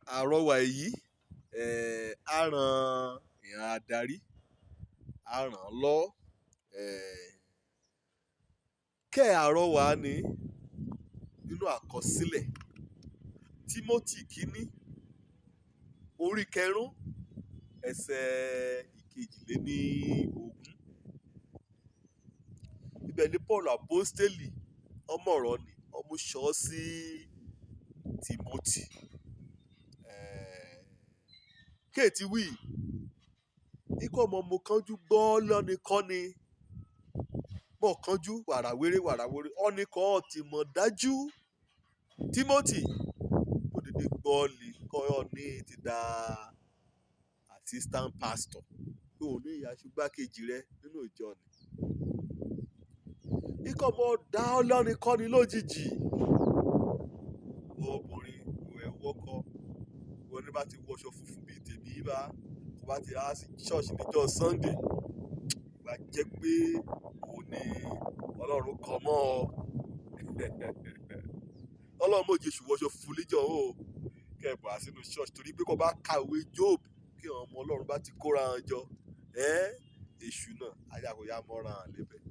Àrọwà èyí á ran ìran adarí, á ràn án lọ́wọ́. Kẹ́ àrọwà ni nínú àkọsílẹ̀ Tímótì kínní orí kẹrún ẹsẹ̀ 22. Ibẹ̀ ni Paul Àpọ́stélì ọmọ ọ̀rọ̀ ni ọmú ṣọ́ sí Tímótì. Kéètì wí ikú ọmọ mo kánjú gbọ́ lọ́ni kọ́ni mọ̀ kánjú wàràwéré wàràwéré ọ̀nì kan ti mọ̀ dájú. Tímótì ó dédé gbọ́ lè kọ́ ọ ní ti da assistant pastor pé òun ní ìyá ṣùgbákejì rẹ nínú ìjọ ni. Ikọ̀ ọmọ dá ọlọ́rin kọ́ni lójijì. Obìnrin ẹ̀ wọ́kọ wọn ní bá ti wọṣọ funfun bíi tèmi bá kó bá ti rá sí ṣọ́ọ̀ṣì níjọ́ Sunday wàá jẹ́ pé òun ni Ọlọ́run kọ mọ́ ọ. Ọlọ́run mọ̀ Jésù wọṣọ funfun níjọ́ o kẹ́ẹ̀bọ̀ á sínú ṣọ́ọ̀ṣì torí pé kó bá kàwé Job kí àwọn ọmọ Ọlọ́run bá ti kóra wọn jọ, èṣù náà ayákòyá mọ́ra hàn lébẹ̀.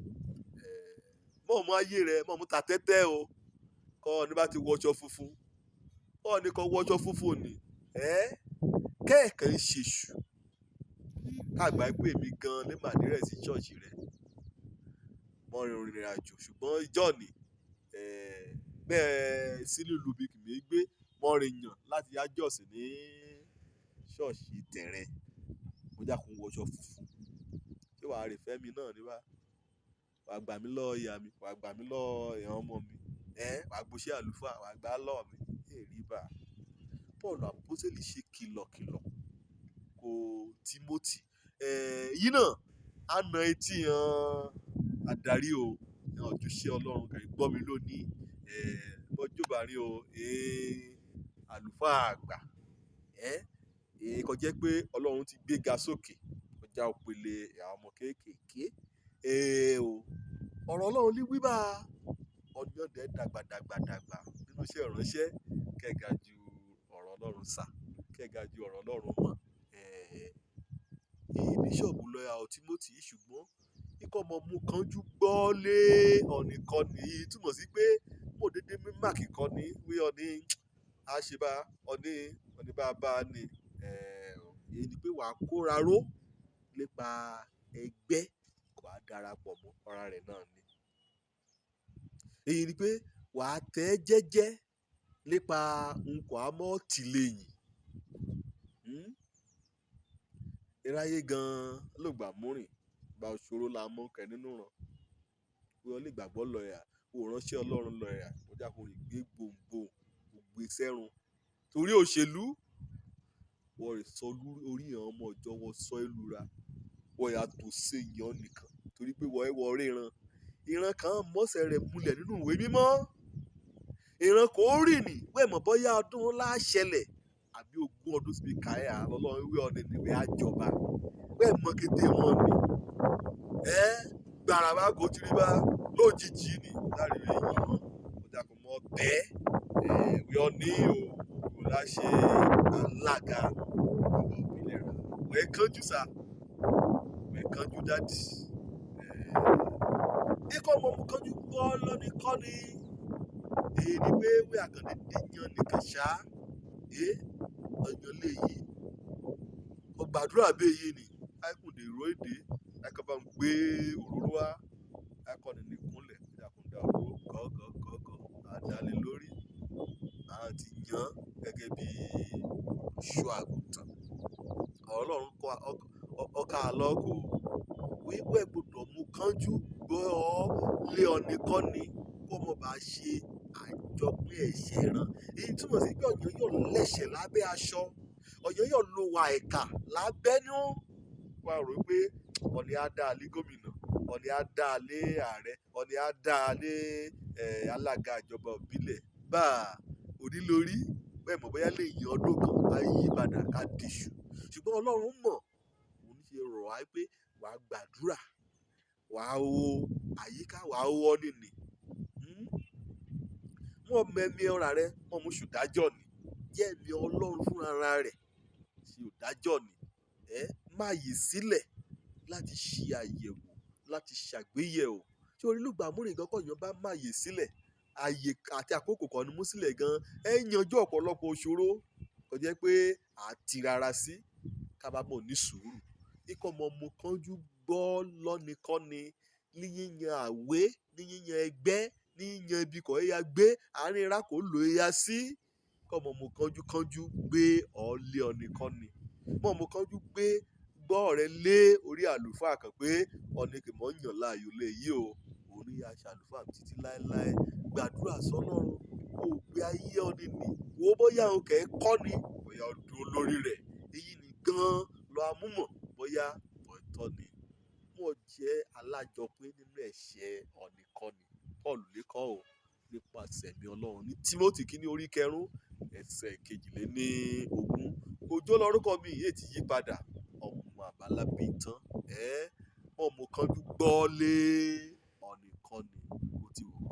Mọ̀ mú ayé rẹ mọ̀ mú ta tẹ́tẹ́ o kọ́ ọ ní bá ti wọṣọ funfun kọ́ ọ ní kọ́ wọṣọ funfun ni kẹ́ẹ̀kan ń ṣèṣù káàgbá pé èmi gan lè mà dírẹ̀ sí ṣọ́ọ̀ṣì rẹ mọ́ rìnrìn àjò ṣùgbọ́n ìjọ ni bẹ́ẹ̀ sínú ìlú bí kìmí gbé mọ́ rìn yàn láti yájọ́sìn ní ṣọ́ọ̀ṣì tẹ̀rẹ̀ mo jákun wọṣọ funfun ṣé wàá rè fẹ́mi náà ní bá wàá gbà mí lọ́ọ́ ìyá mi wàá gbà mí lọ́ọ́ ìyá ọmọ mi wàá gbóṣẹ́ àlùfáà wàá gbà lọ́ọ̀ mi èrí bá. Paul Àpọ́sítélì ṣe kìlọ̀kìlọ̀ kò Tímótì. Yìí náà á na etí han adarí o ojúṣe Ọlọ́run kàn gbọ́ mi lónìí bọ́jú bá rí o àlùfáà àgbà kò jẹ́ pé Ọlọ́run ti gbéga sókè kọjá òpele àwọn ọmọ kéékèèké o ọ̀rọ̀ Ọlọ́run ní wíwá ọ̀nìyàn dàgbà dàgbà dàgbà nínú iṣẹ́ ìránṣẹ́ kẹ́ga ju ọ̀rọ̀ Ọlọ́run sà kẹ́ga ju ọ̀rọ̀ Ọlọ́run mọ̀. Bíṣọ̀bù lọ́yà ọ̀ Tímótì ṣùgbọ́n ikọ̀ ọmọ mú kánjú gbọ́ lé ọ̀nìkọ́ni yìí túmọ̀ sí pé mo dédé mí máàkì kan ní wí ọ̀ní àṣebá ọ̀ní ọ̀ní bàbá ni. Èyí ni pé wàá kóra ró nípa ẹgbẹ́ kó a darapọ̀ mọ́ ọ̀rá rẹ̀ náà ni. Èyí ni pé wàá tẹ́ jẹ́jẹ́ nípa nǹkan àmọ́ tìlẹ́yìn. Iráyé gan-an ló gbà múrìn bá òṣòro la mọ́ kẹ́ nínú ràn. Wọ́n lè gbàgbọ́ lọ́ọ̀yà, ó ránṣẹ́ Ọlọ́run lọ́ọ̀yà, ó jákòó gbé gbòǹgbò gbé sẹ́run. Torí òṣèlú, wọ́n rè sọ orí àwọn ọmọ ìjọ wọn sọ ìlúra, wọ́n yà tó ṣe yàn nìkan torí pé wọ́n wọ ríran. Ìran kan mọ́sẹ̀ rẹ̀ múlẹ̀ nínú ìwé mímọ́. Ìran kò rìn ní wẹ́ẹ̀ mọ̀ bóyá ọdún ńlá ṣẹlẹ̀ àbí ogún ọdún síbi káyà lọ́lọ́run wí ọ̀nà ìwé àjọba. Wẹ́ẹ̀ mọ kété wọn ni. Gbàrà bá kò tìrì bá lójijì ni láàrin èyí wọn. Ó dàpọ̀ mọ́ tẹ́ wí ọ ní o kò láṣẹ alága ọba ìbílẹ̀ rà. Wẹ́ẹ̀ kánjú sá, wẹ́ẹ̀ kánjú dádì. Ikọ̀ ọmọ mú kánjú gbọ́ lọ́ni kọ́ni. Èyí ni pé wí àkàndé díyan nìkan ṣá. Ọ̀yàn lè yí. Ó gbàdúrà bí èyí ni. Àìkúndé ìró èdè. Àìkọ́ bá ń gbé òróró wá. Àìkọ́ ni nìkúnlẹ̀. Ìdàkúndà òróró gọ́gọ́ gọ́gọ́. Àdálé lórí. A ti yàn gẹ́gẹ́ bí olùṣọ́ àgùntàn. Ọlọ́run kọ́ ọkà lọ́kọ̀. Wíwẹ̀ gbọdọ̀ mú kánjú gbọ́ ọ lé ọ̀nì kọ́ni kó mọ̀ bá ṣe àjọpín ẹ̀ṣẹ̀ rán. Èyí túmọ̀ sí pé ọ̀yàn yóò lẹ́ṣẹ̀ lábẹ́ aṣọ. Ọ̀yàn yóò lo wà ẹ̀kà lábẹ́nú. Wọ́n á rò pé ọ̀nì á dá lé gómìnà, ọ̀nì á dá lé ààrẹ, ọ̀nì á dá lé alága ìjọba ìbílẹ̀. Bá òní lórí, bẹ́ẹ̀ mọ̀ bóyá lè yan ọdún kan á yí padà ká diṣu. Ṣùgbọ́n Ọlọ́run mọ̀, òun ṣe rọ̀ wá pé wàá gbàdúrà, wàá wo àyíká, wàá wọ́ nìní. Wọ́n mẹ́mí ọ̀rá rẹ, wọ́n mú ṣùdájọ́ ni. Jẹ́ ẹ̀mí Ọlọ́run fúnra rẹ̀ ṣe òdájọ́ ni. Ẹ má yè sílẹ̀ láti ṣe àyẹ̀wò, láti ṣàgbéyẹ̀wò. Ṣé orí lùgbà múrin gan kọ̀yàn bá má yè sílẹ̀, àyè àti àkókò kan ni mú sílẹ̀ gan, ẹ yanjú ọ̀pọ̀lọpọ̀ òṣòro. Kò jẹ́ pé àti rara sí ká bá mọ̀ ní sùúrù. Ikọ̀ mọ̀ mú kánjú gbọ́ lọ́nikọ́ni ní yíyan àwé, ní yíyan ẹgbẹ́, ní yíyan ibi kò yá gbé, àárín ra kò lò ya sí. Kọ̀ mọ̀ mú kánjú kánjú gbé ọ lé ọ̀nìkọ́ni. Mọ̀ mú kánjú gbé gbọ́ ọ̀rẹ́ lé orí àlùfáà kan pé ọ̀nì kì mọ̀ ń yàn láàyò lé yìí o. Òun ní aṣọ àlùfáà títí láéláé. Gbàdúrà sọ́lọ́run, kó gbé ayé ọ̀nì nì. Wo bóyá òun kẹ̀ kọ́ ni, bóyá ó dúró lórí rẹ̀. Èyí ni gan lọ amúmọ̀ bóyá ọ̀tọ̀ ni. Mọ̀ jẹ́ alájọpín nínú ẹ̀ṣẹ̀ ọ̀nìkọ́ni. Paul lè kọ́ o nípasẹ̀ ẹ̀mí Ọlọ́run ní Tímótì kínní orí kẹrún ẹsẹ̀ 22. Òjó lorúkọ mi yìí ti yí padà. Ọmọ àbálábí tán. Ẹ́ mọ̀ mú kánjú gbọ́ lé ọ̀nìkọ́ni bó ti wù.